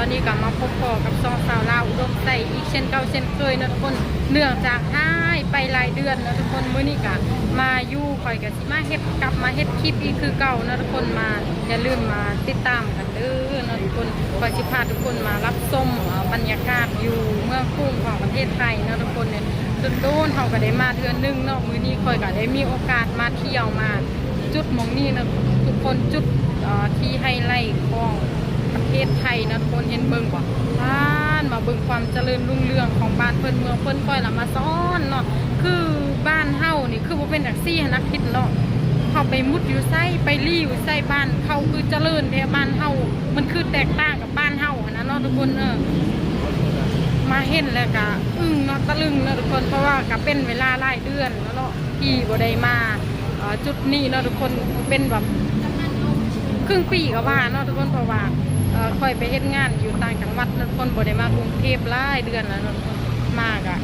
ຕອນນີ້ກໍມາພົບພໍ້ກັບຊ່ອງສາວລາວອຸດົມໄຊອີກເຊັ່ນເກົ່າເຊັ່ນເຄີຍເນາະທຸກຄົນ. ເນື່ອງຈາກຫາຍໄປຫຼາຍເດືອນເນາະທຸກຄົນ, ມື້ນີ້ກໍມາຢູ່ ຂ້ອຍກໍຊິມາເຮັດ ກັບມາເຮັດຄລິບອີກຄືເກົ່າເນາະທຸກຄົນ. ມາ ຢ່າລືມມາຕິດຕາມກັນເດີເນາະທຸກຄົນ. ຂ້ອຍຊິພາທຸກຄົນມາຮັບຊົມ ເອີ ບັນຍາກາດຢູ່ເມືອງກຸງຂອງປະເທດໄທເນາະທຸກຄົນ. ດົນໆ ເຮົາກໍໄດ້ມາເທື່ອໜຶ່ງເນາະ, ມື້ນີ້ຂ້ອຍກໍໄດ້ມີໂອກາດມາທ່ຽວມາ ຈຸດໝ່ອງນີ້ນະທຸກຄົນ, ຈຸດ ເອີ ທີ່ໄຮໄລຂອງປະເທດໄທນະທຸກຄົນ. ເຫັນເບິ່ງບໍ່ ທ່ານ ມາເບິ່ງຄວາມຈະເລີນຮຸ່ງເຮືອງຂອງບ້ານເພິ່ນເມືອງເພິ່ນ. ຂ້ອຍລະມາສອນເນາະ, ຄືບ້ານເຮົານີ້ຄືບໍ່ເປັນຈັ່ງຊີ້ຫັ້ນນະ ຄິດເນາະ. ເຮົາໄປມຸດຢູ່ໃສ ໄປຫຼີ່ຢູ່ໃສ ບ້ານເຂົາຄືຈະເລີນແທ້, ບ້ານເຮົາມັນຄືແຕກຕ່າງກັບບ້ານເຮົາຫັ້ນນະເນາະທຸກຄົນ. ເອີ ມາເຫັນແລ້ວກະອຶ້ງເນາະ ຕະລຶງເນາະທຸກຄົນ, ເພາະວ່າກະເປັນເວລາຫຼາຍເດືອນແລ້ວເນາະ ທີ່ບໍ່ໄດ້ມາ ເອີ ຈຸດນີ້ເນາະທຸກຄົນ, ເປັນແບບເຄິ່ງປີກໍວ່າເນາະທຸກຄົນ. ເພາະວ່າ ເອີ ຂ້ອຍໄປເຮັດງານຢູ່ຕ່າງຈັງຫວັດເນາະທຸກຄົນ, ບໍ່ໄດ້ມາກຸງເທບຫຼາຍເດືອນແລ້ວເນາະ, ມາກະ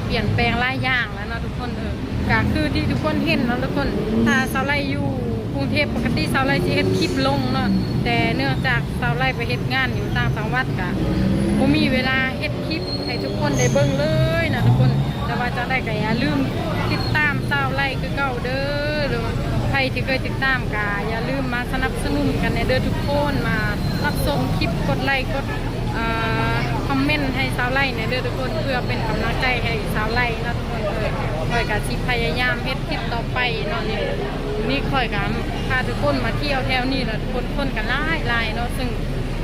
ປ່ຽນແປງຫຼາຍຢ່າງແລ້ວເນາະທຸກຄົນ. ເອີ ກະຄືທີ່ທຸກຄົນເຫັນເນາະທຸກຄົນ, ຖ້າສາວໄລຢູ່ກຸງເທບ ປົກກະຕິສາວໄລຊິເຮັດຄລິບລົງເນາະ, ແຕ່ເນື່ອງຈາກສາວໄລໄປເຮັດງານຢູ່ຕ່າງຈັງຫວັດ ກະບໍ່ມີເວລາເຮັດຄລິບ ໃຫ້ທຸກຄົນໄດ້ເບິ່ງເລີຍນະທຸກຄົນ. ແຕ່ວ່າຈັ່ງໃດກໍຢ່າລືມຕິດຕາມສາວໄລຄືເກົ່າເດີ, ຫຼືວ່າໃຜທີ່ເຄີຍຕິດຕາມກໍຢ່າລືມມາສະໜັບສະໜູນກັນແດ່ເດີທຸກຄົນ, ມາຮັບຊົມຄລິບ ກົດໄລ ກົດ ເອີ ຄອມເມັນໃຫ້ສາວໄລແດ່ເດີທຸກຄົນ, ເພື່ອເປັນກຳລັງໃຈໃຫ້ສາວໄລເນາະທຸກຄົນ. ເອີ ຂ້ອຍກໍຊິພະຍາຍາມເຮັດຄລິບຕໍ່ໄປເນາະ. ນີ້ ນີ້ຂ້ອຍກໍພາທຸກຄົນມາທ່ຽວແຖວນີ້ລະທຸກຄົນ, ຄົນກໍຫຼາຍໆເນາະ, ເຊິ່ງ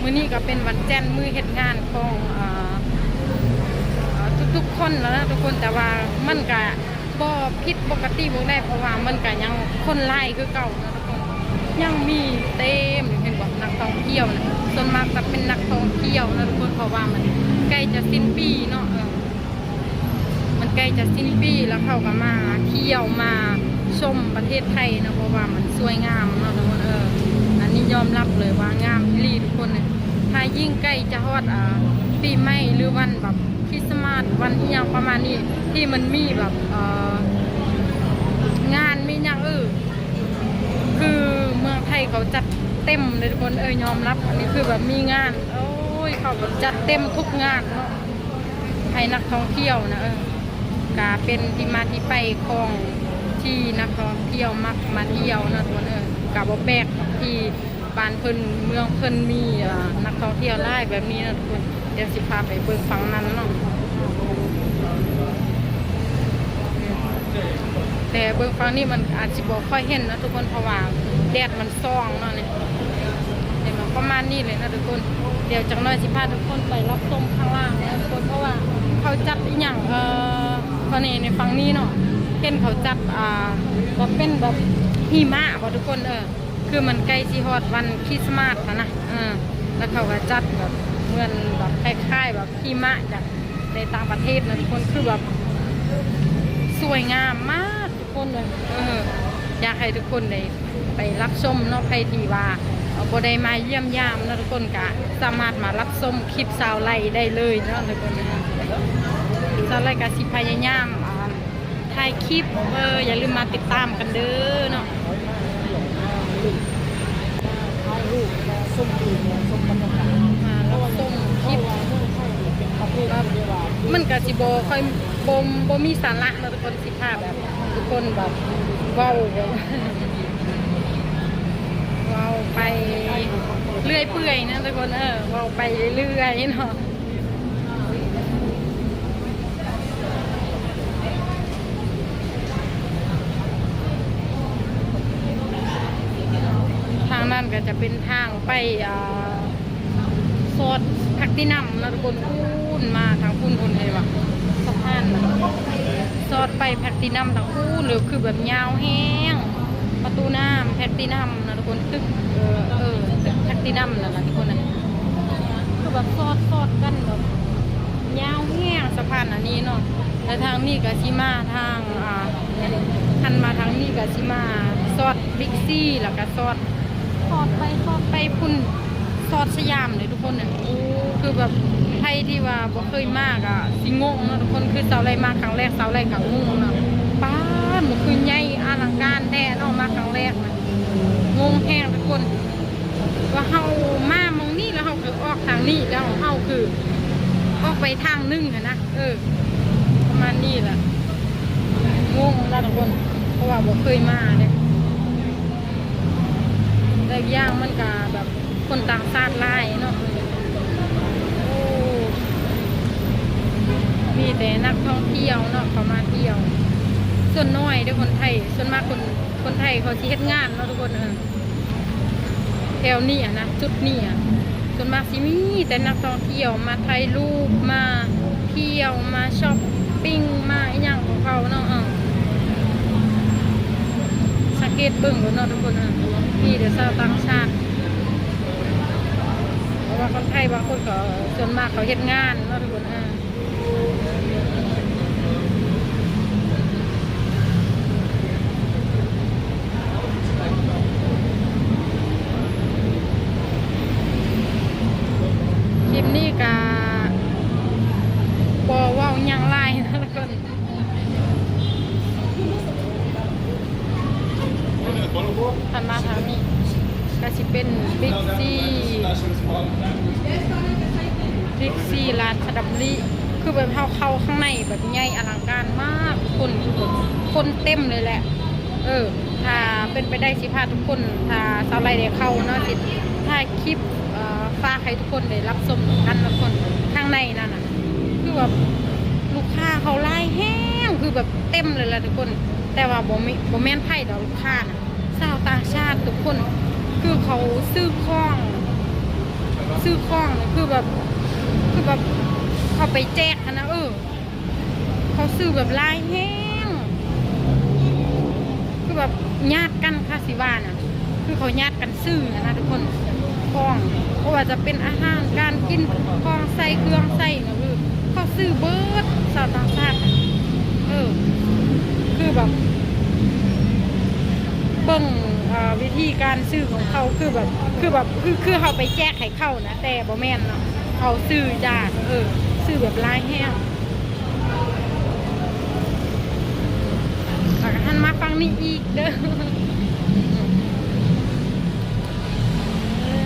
ມື້ນີ້ກໍເປັນວັນຈັນ ມື້ເຮັດງານຂອງ ເອີ ເອີ ທຸກໆຄົນແລ້ວນະທຸກຄົນ, ແຕ່ວ່າມັນກະບໍ່ຜິດປົກກະຕິບໍ່ໄດ້, ເພາະວ່າມັນກະຍັງຄົນຫຼາຍຄືເກົ່ານະທຸກຄົນ, ຍັງມີເຕັມຢູ່. ເຫັນບໍ່ ນັກທ່ອງທ່ຽວນະ, ສ່ວນມາກຈະເປັນນັກທ່ອງທ່ຽວນະທຸກຄົນ, ເພາະວ່າມັນໃກ້ຈະສິ້ນປີເນາະ. ເອີ ມັນໃກ້ຈະສິ້ນປີແລ້ວ, ເຂົາກໍມາທ່ຽວມາຊົມປະເທດໄທເນາະ, ເພາະວ່າມັນສວຍງາມເນາະທຸກຄົນ. ເອີ ອັນນີ້ຍອມຮັບເລີຍວ່າງາມອີ່ຫຼີທຸກຄົນ. ຖ້າຍິ່ງໃກ້ຈະຮອດ ອ່າ ປີໃໝ່ ຫຼື ວັນແບບຄຣິສມາດ ວັນອີ່ຫຍັງປະມານນີ້ ທີ່ມັນມີແບບ ເອີ ງານມີຫຍັງ ເອີ ຄືເມືອງໄທເຂົາຈັດເຕັມເລີຍທຸກຄົນ. ເອີ ຍອມຮັບ ອັນນີ້ຄືແບບມີງານ ໂອ້ຍ ເຂົາແບບຈັດເຕັມທຸກງານເນາະ ໃຫ້ນັກທ່ອງທ່ຽວນະ. ເອີ ກະເປັນທີ່ມາທີ່ໄປຂອງທີ່ນັກທ່ອງທ່ຽວມັກມາທ່ຽວເນາະທຸກຄົນ. ເອີ ກະບໍ່ແປກທີ່ບ້ານເພິ່ນເມືອງເພິ່ນມີ ເອີ ນັກທ່ອງທ່ຽວຫຼາຍແບບນີ້ເນາະທຸກຄົນ. ດຽວຊິພາໄປເບິ່ງຝັ່ງນັ້ນເນາະ, ແຕ່ເບິ່ງຝັ່ງນີ້ມັນອາດຊິບໍ່ຄ່ອຍເຫັນເນາະທຸກຄົນ, ເພາະວ່າແດດມັນສ່ອງເນາະ. ນີ້ ເຫັນບໍ່ ປະມານນີ້ເລີຍເນາະທຸກຄົນ. ດຽວຈັກໜ້ອຍຊິພາທຸກຄົນໄປຮັບຊົມຂ້າງລ່າງເນາະທຸກຄົນ, ເພາະວ່າເຂົາຈັດອີ່ຫຍັງ ເອີ ຕອນນີ້ໃນຝັ່ງນີ້ເນາະ ເຫັນເຂົາຈັດ ອ່າ ແບບເປັນແບບຫິມະບໍ່ທຸກຄົນ. ເອີ ຄືມັນໃກ້ຊິຮອດວັນຄຣິສມາດແລ້ວນະ, ເອີ ແລ້ວເຂົາກໍຈັດແບບເໝືອນແບບຄ້າຍໆແບບຫິມະຈາກໃນຕ່າງປະເທດນະທຸກຄົນ, ຄືແບບສວຍງາມມາກທຸກຄົນເລີຍ. ເອີ ຢາກໃຫ້ທຸກຄົນໄດ້ໄປຮັບຊົມເນາະ, ໃຜທີ່ວ່າ ເອີ ບໍ່ໄດ້ມາຢ້ຽມຢາມເນາະທຸກຄົນ ກໍສາມາດມາຮັບຊົມຄລິບສາວໄລໄດ້ເລີຍເນາະທຸກຄົນ. ສາວໄລກໍຊິພະຍາຍາມ ອ່າ ຖ່າຍຄລິບ, ເອີ ຢ່າລືມມາຕິດຕາມກັນເດີເນາະ. ຖ່າຍຮູບ ຊົມວິວ ຊົມບັນຍາກາດ ມາຮັບຊົມຄລິບ. ມັນກະຊິບໍ່ຄ່ອຍ ບໍ່ ບໍ່ມີສາລະເນາະທຸກຄົນ, ຊິພາແບບທຸກຄົນແບບເວົ້າ ເວົ້າໄປເລື້ອຍເປື່ອຍນະທຸກຄົນ. ເອີ ເວົ້າໄປເລື້ອຍໆເນາະ. ທາງນັ້ນກໍຈະເປັນທາງໄປ ອ່າ ຊອດແພລດຕິນຳເນາະທຸກຄົນ. ພຸ້ນ ມາທາງພຸ້ນ ພຸ້ນ ເຫັນບໍ່ ສະພານນະ ຊອດໄປແພລດຕິນຳທາງພຸ້ນເລີຍ, ຄືແບບຍາວແຮງ. ປະຕູນ້ຳແພລດຕິນຳນະທຸກຄົນ, ຕຶກ ເອີ ເອີ ຕຶກແພລດຕິນຳນັ້ນລະທຸກຄົນ. ຄືແບບຊອດ ຊອດກັນແບບຍາວແຮງສະພານອັນນີ້ເນາະ. ແລະທາງນີ້ກໍຊິມາທາງ ອ່າ ຄັນມາທາງນີ້ກໍຊິມາຊອດບິກຊີ ແລ້ວກໍຊອດ ຊອດໄປ ຊອດໄປພຸ້ນ ຊອດສະຫຍາມເດ້ທຸກຄົນ. ໂອ້ ຄືແບບໃຜທີ່ວ່າບໍ່ເຄີຍມາກໍຊິງົງເນາະທຸກຄົນ, ຄືສາວໄລມາຄັ້ງແລກ ສາວໄລກໍງົງເນາະ. ປາດ ມັນຄືໃຫຍ່ອະລັງການແທ້ເນາະ, ມາຄັ້ງແລກນະ ງົງແຮງທຸກຄົນ. ວ່າເຮົາມາໝ່ອງນີ້ແລ້ວເຮົາກໍອອກ ທາງນີ້ແລ້ວ ເຮົາຄືອອກໄປທາງໜຶ່ງຫັ້ນນະ. ເອີ ປະມານນີ້ແຫຼະ ງົງນະທຸກຄົນ ເພາະວ່າບໍ່ເຄີຍມາເດ້ ແລະ ອີກຢ່າງມັນກະແບບຄົນຕ່າງຊາດຫຼາຍເນາະ. ໂອ້ ມີແຕ່ນັກທ່ອງທ່ຽວເນາະ ເຂົາມາທ່ຽວ ສ່ວນໜ້ອຍເດ້ຄົນໄທ ສ່ວນມາກຄົນ ຄົນໄທເຂົາຊິເຮັດງານເນາະທຸກຄົນ. ເອີ ແຖວນີ້ອະນະ ຈຸດນີ້ອະ ສ່ວນມາກຊິມີແຕ່ນັກທ່ອງທ່ຽວມາຖ່າຍຮູບ ມາທ່ຽວ ມາຊັອບປິງ ມາອີ່ຫຍັງຂອງເຂົາເນາະ. ເອີ ສັງເກດເບິ່ງໂລດເນາະທຸກຄົນ ເອີ ມີແຕ່ຊາວຕ່າງຊາດ ເພາະວ່າຄົນໄທບາງຄົນກໍສ່ວນມາກເຂົາເຮັດງານເນາະທຸກຄົນ. ເອີ ຄລິບນີ້ກະບໍ່ເວົ້າຫຍັງຫຼາຍນະທຸກຄົນ. ຄັນມາທາງນີ້ກະຊິເປັນ Big C Big C ລາຊະດຳຣີ ຄືແບບເຮົາເຂົ້າຂ້າງໃນແບບໃຫຍ່ອະລັງການມາກ ຄົນ ຄົນເຕັມເລີຍແຫຼະ. ເອີ ຖ້າເປັນໄປໄດ້ຊິພາທຸກຄົນ ຖ້າສາວໄລໄດ້ເຂົ້າເນາະ ຊິຖ່າຍຄລິບ ເອີ ຝາກໃຫ້ທຸກຄົນໄດ້ຮັບຊົມນຳກັນເນາະທຸກຄົນ. ຂ້າງໃນນັ້ນນະ ຄືແບບລູກຄ້າເຂົາຫຼາຍແຮງ ຄືແບບເຕັມເລີຍແຫຼະທຸກຄົນ. ແຕ່ວ່າບໍ່ມີ ບໍ່ແມ່ນໃຜດອກລູກຄ້ານະ ຊາວຕ່າງຊາດທຸກຄົນ ຄືເຂົາຊື້ຂອງ ຊື້ຂອງ ຄືແບບ ຄືແບບເຂົາໄປແຈກຫັ້ນນະ. ເອີ ເຂົາຊື້ແບບຫຼາຍແຮງ ຄືແບບຍາດກັນ ຂ້າຊິວ່ານະ ຄືເຂົາຍາດກັນຊື້ຫັ້ນນະທຸກຄົນ. ຂອງ ບໍ່ວ່າຈະເປັນອາຫານການກິນ ຂອງໃຊ້ເຄື່ອງໃຊ້ນະ ຄືເຂົາຊື້ເບິດ ຊາວຕ່າງຊາດ. ເອີ ຄືແບບເບິ່ງ ເອີ ວິທີການຊື້ຂອງເຂົາ ຄືແບບ ຄືແບບ ຄື ຄືເຮົາໄປແຈກໃຫ້ເຂົານະ ແຕ່ບໍ່ແມ່ນເນາະ ເຂົາຊື້ຈາກ ເອີ ຊື້ແບບຫຼາຍແຮງ. ແລ້ວກໍຫັນມາຝັ່ງນີ້ອີກເດີ້. ເອີ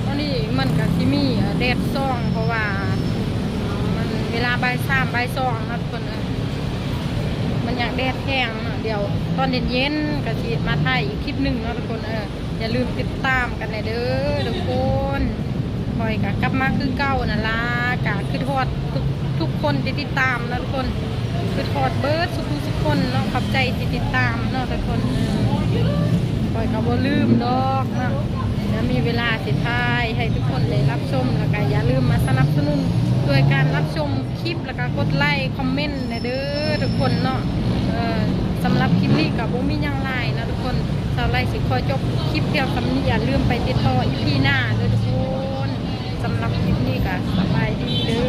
ຕອນນີ້ມັນກະຊິມີ ເອີ ແດດສ່ອງ ເພາະວ່າມັນເວລາບ່າຍສາມ ບ່າຍສອງເນາະທຸກຄົນ. ເອີ ມັນຢາກແດດແຮງເນາະ ດຽວຕອນເຢັນໆ ກະຊິມາຖ່າຍອີກຄລິບໜຶ່ງເນາະທຸກຄົນ. ເອີ ຢ່າລືມຕິດຕາມກັນແດ່ເດີ້ທຸກຄົນ. ຂ້ອຍກະກັບມາຄືເກົ່ານັ້ນລະ ກະຄິດຮອດທຸກ ທຸກຄົນທີ່ຕິດຕາມເນາະທຸກຄົນ ຄິດຮອດເບິດທຸກໆຄົນເນາະ. ຂອບໃຈທີ່ຕິດຕາມເນາະທຸກຄົນ. ເອີ ຂ້ອຍກະບໍ່ລືມດອກເນາະ ດຽວມີເວລາຊິຖ່າຍໃຫ້ທຸກຄົນໄດ້ຮັບຊົມ ແລ້ວກະຢ່າລືມມາສະໜັບສະໜູນດ້ວຍການຮັບຊົມ ຄລິບ ແລ້ວກະກົດໄລຄ໌ ຄອມເມັນແດ່ເດີ້ທຸກຄົນເນາະ. ເອີ ສຳລັບຄລິບນີ້ກະບໍ່ມີຫຍັງຫຼາຍນະທຸກຄົນ ສາວໄລຊິຂໍຈົບຄລິບພຽງສ່ຳນີ້ ຢ່າລືມໄປຕິດຕໍ່ອີພີໜ້າເດີ້ທຸກຄົນ. ສຳລັບຄລິບນີ້ກະສະບາຍດີເດີ້